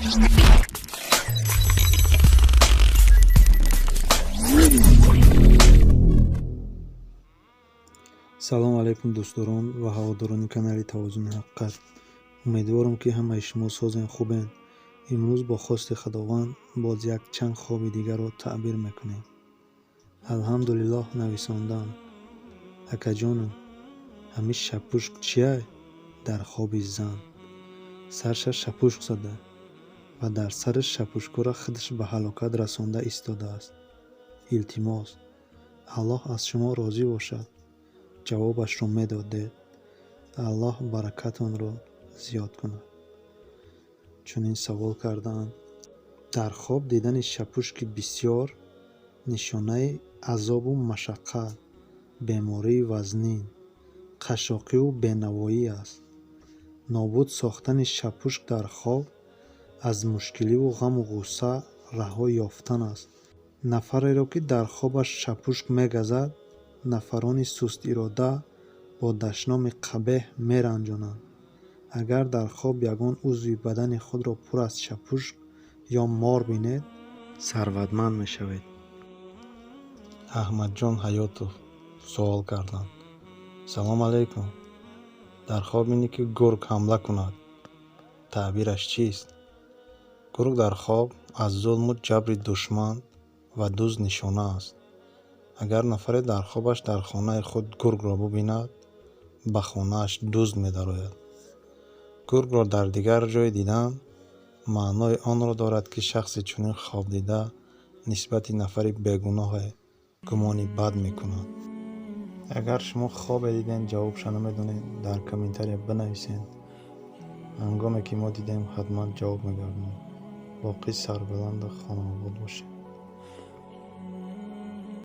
Салом алейкум, дӯстдорон ва ҳаводорони канали Тавозуни ҳақиқат. Умедворам, ки ҳамаи шумо созен, хубен. Имрӯз бо хости Худованд боз як чанд хоби дигарро таъбир мекунем. Алҳамдулиллоҳ нависондаам: «Акаҷонум, ҳамин шапушк чия?» Дар хоби зан сарша шапушк зада ва дар сараш шапушкҳоро худаш ба ҳалокат расонда истодааст. Илтимос, Аллоҳ аз шумо розӣ бошад, ҷавобашро медодед. Аллоҳ баракатонро зиёд кунад. Чунин савол кардаанд. Дар хоб дидани шапушки бисёр нишонаи азобу машаққат, бемории вазнин, қашшоқиву бенавоӣ аст. Нобуд сохтани шапушк дар хоб аз мушкиливу ғаму ғусса раҳо ёфтан аст. Нафареро, ки дар хобаш шапушк мегазад, нафарони сустирода бо дашноми қабеҳ меранҷонанд. Агар дар хоб ягон узви бадани худро пур аз шапушк ё мор бинед, сарватманд мешавед. Аҳмадҷон Ҳаётов суол карданд: «Салом алейкум, дар хоб бинӣ, ки гург ҳамла кунад, таъбираш чист?» Гург дар хоб аз зулму ҷабри душман ва дузд нишона аст. Агар нафаре дар хобаш дар хонаи худ гургро бубинад, ба хонааш дузд медарояд. Гургро дар дигар ҷой дидан маънои онро дорад, ки шахси чунин хобдида нисбати нафари бегуноҳе гумони бад мекунад. Агар шумо хобе дидем, ҷавобша намедонед, дар комментария бинависед. Ҳангоме ки мо дидем, ҳатман ҷавоб мегардонем. Боқӣ сарбаланду хонаобод бошед.